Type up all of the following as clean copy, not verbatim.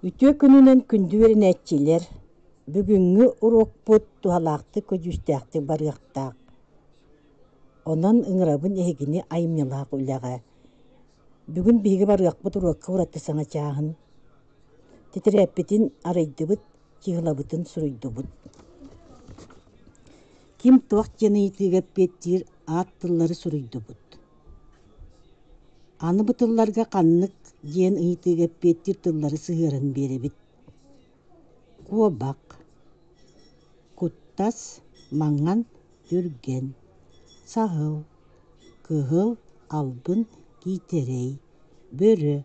Үтүө күнүнэн күндү үөрэнээччилэр! Бүгүҥҥү уруокпут туһалаахтык, көдьүүстээхтик барыахтаах. Онон ыҥырабын эһигини айымньылаах үлэҕэ. Бүгүн биһиги барыахпыт уруокка ураты саҥа чааһын. Титирээппитин арыйдыбыт, чыыһылабытын суруйдубут. Ким туох диэн ыйытыыга эппиэттиир аат тыллары суруйдубут. Аны бу тылларга ханнык диэн ыйытыыга эппиэттиир тыллары сыһыаран биэрэбит: куобах, куттас, маҥан, түргэн, саһыл, кыһыл, албын, киитэрэй, бөрө,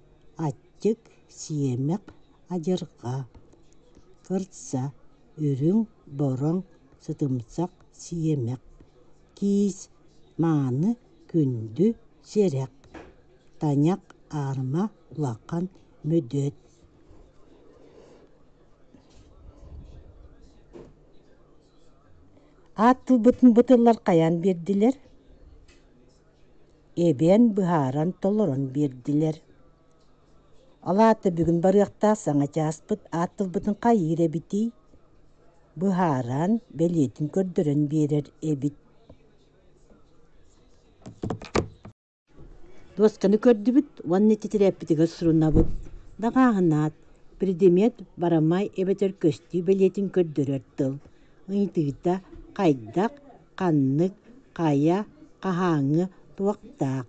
аччык, сиэмэх, адьырҕа, кырса, үрүҥ, бороҥ, сытымсах, сиэмэх, киис, мааны, күндү, сэрэх, тайах, аарыма, улахан, мөдөт. Аат тылбытын бу тыллар хайаан биэрдилэр? Эбэн быһааран толорон биэрдилэр. Ол аата бүгүн барыахтаах саҥа чааспыт аат тылбытын хайыыр эбитий? Быһааран, бэлиэтин көрдөрөн биэрэр эбит. Дуосканы көрдүбүт уонна титирээппитигэр сурунабыт. Даҕааһынаат, предмет барамай эбэтэр көстүү бэлиэтин көрдөрөр тыл. Ыйытыыта хайдах, ханнык, хайа, хаһааҥҥы, туохтаах.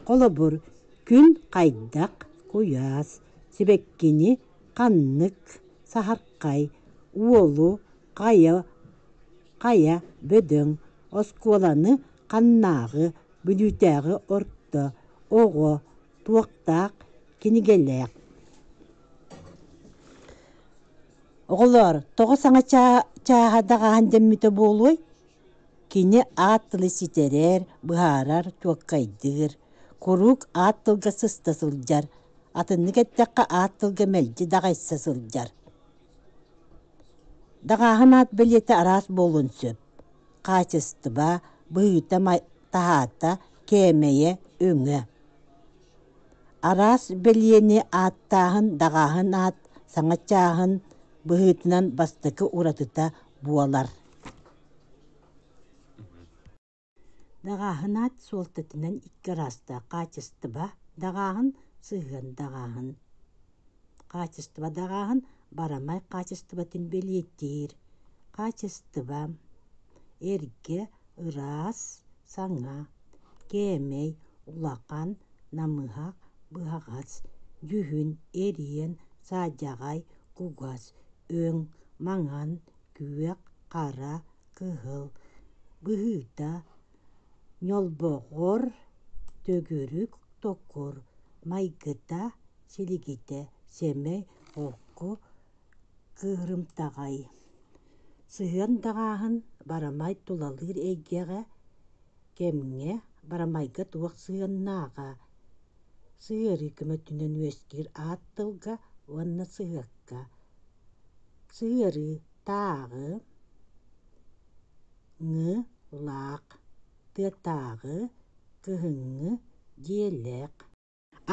Холобур, күн хайдах, куйаас, сибэккини ханнык, саһархай, уолу, хайа, хайа, бөдөҥ, оскуоланы ханнааҕы, Бүлүүтээҕи орто, оҕо, туохтаах, кинигэлээх. Оҕолоор, тоҕо саҥа чааһа даҕаһан дэммитэ буолуой? Кини аат тылы ситэрэр, быһаарар, чуолкайдыыр. Куруук аат тылга сыста сылдьар, атыннык эттэххэ аат тылга мэлдьи даҕайса сылдьар. Даҕааһын аат бэлиэтэ араас буолуон сөп. Хаачыстыба, быһыыта-таһаата, кээмэйэ, өҥө. Араас бэлиэни ааттааһын даҕааһын аат саҥа чааһын быһыытынан бастакы уратыта буолар. Даҕааһын аат суолтатынан икки араастаах хаачыстыба даҕааһын, сыһыан даҕааһын. Хаачыстыба даҕааһын барамай хаачыстыбатын бэлиэтиир. Хаачыстыба эргэ, ыраас, саҥа, кээмэй, улахан, намыһах, быһаҕас, дьүһүн, эриэн, саадьаҕай, кугас, өҥ, маҥан, күөх, хара, кыһыл, быһыыта, ньолбоҕор, төгүрүк токур, майгыта, силигитэ, сэмэй, холку, кыырымтаҕай. Сыһыан даҕааһын барамай тулалыыр эйгэҕэ, кэмҥэ, барамайга туох сыһыаннааҕа, сыһыарыы көмөтүнэн үөскүүр аат тылга уонна сыһыакка. Сыһыарыы тааҕы, ҥы, лаах, тыатааҕы, кыһыҥҥы, дьиэлээх.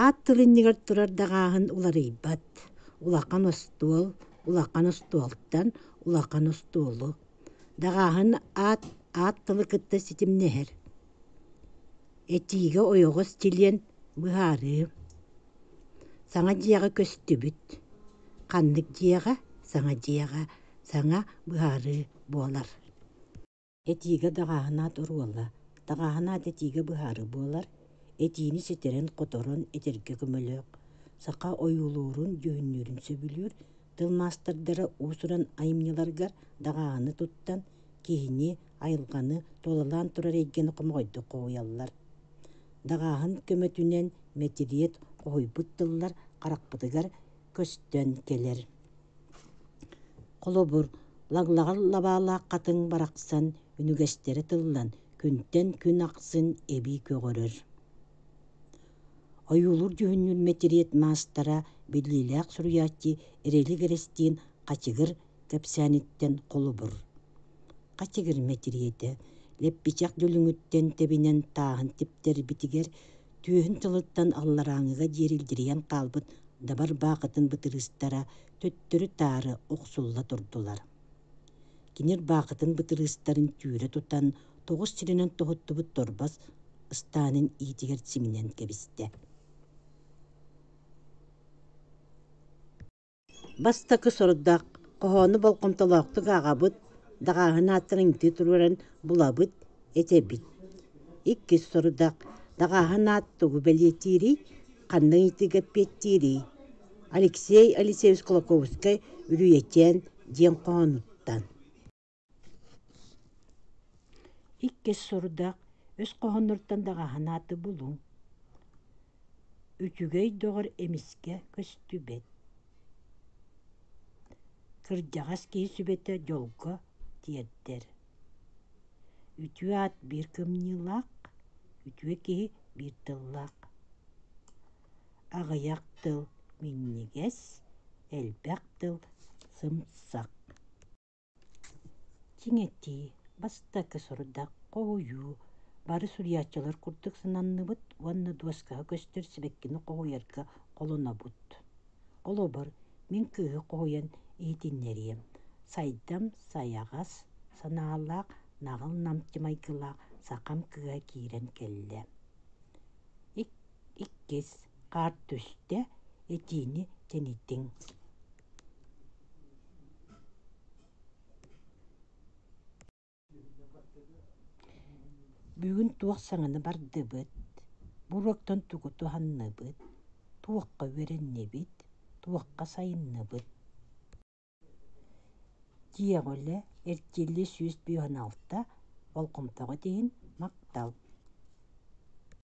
Аат тыл иннигэр турар даҕааһын уларыйбат: улахан остуол, улахан остуолтан, улахан остуолу. Даҕааһын аат аат тылы кытта ситимнэһэр. Этиигэ ойоҕос чилиэн быһаарыы. Саҥа дьиэҕэ көстүбүт. Ханнык дьиэҕэ? Саҥа дьиэҕэ. Саҥа быһаарыы буолар. Этиигэ даҕааһын аат оруола. Даҕааһын аат этиигэ быһаарыы буолар. Этиини ситэрэн-хоторон этэргэ көмөлөөх. Саха ойуулуурун, дьүһүннүүрүн сөбүлүүр тыл маастардара уус-уран айымньыларыгар даҕааһыны туттан, киһини, айылҕаны туолалаан турар эйгэни хомоҕойдук хоһуйаллар. Даҕааһын көмөтүнэн мэтириэт хоһуйбут тыллар харахпытыгар көстөн кэлэр. Холобур, лаглаҕар лабаалаах хатыҥ барахсан үнүгэстэрэ тыллан, күнтэн күн ахсын эбии көҕөрөр. Ойуулуур-дьүһүннүүр мэтириэт маастара, биллиилээх суруйааччы Эрэлик Эрэстиин Хачыгыр кэпсээниттэн холобур. Хачыгыр мэтириэтэ лэппичэх дүлүҥүттэн тэбинэн тааһын типтэрбитигэр түөһүн тылыттан алларааҥҥыга диэри илдьирийэн хаалбыт. Даба ырбаахытын бытырыыстара төттөрү-таары охсулла турдулар. Кини ырбаахытын бытырыыстарын түүрэ тутан тоҕус сиринэн тоһуттубут торбос ыстаанын иитигэр симинэн кэбистэ. Бастакы сорудах хоһоону болҕомтолоохтук ааҕабыт, даҕааһын ааттарын ыҥтыы туруоран булабыт, этэбит. Иккис сорудах даҕааһын аат тугу бэлиэтиирий, ханна ыйытыыга эппиэттиирий? Алексей Алексеевич Кулаковскай «Үрүйэчээн» диэн хоһоонуттан. Иккис сорудах өс хоһоонноруттан даҕааһын ааты булуҥ. Үчүгэй доҕор эмискэ көстүбэт. Кырдьаҕас киһи сүбэтэ дьолго тиэрдэр. Үтүө аат биир кымньыылаах, үтүө киһи биир тыллаах. Аҕыйах тыл минньигэс, элбэх тыл сымсах. Чиҥэтии, бастакы сорудах, хоһуйуу, бары суруйааччылар курдук сананныбыт уонна дуоскаҕа көстөр сибэккини хоһуйарга холонобут. Холобур, мин кыыһы хоһуйан иһитиннэриэм: Сайдам сайаҕас санаалаах, наҕыл-намчы майгылаах сахам кыыһа киирэн кэллэ. Иккис, хаар түстэ, этиини тэнитиҥ. Бүгүн туох саҥаны бардыбыт, буруоктан тугу туһанныбыт, туохха үөрэннибит, туохха сайынныбыт Дьиэҕэ үлэ, эрчиллии 156, болҕомтоҕут иһин махтал.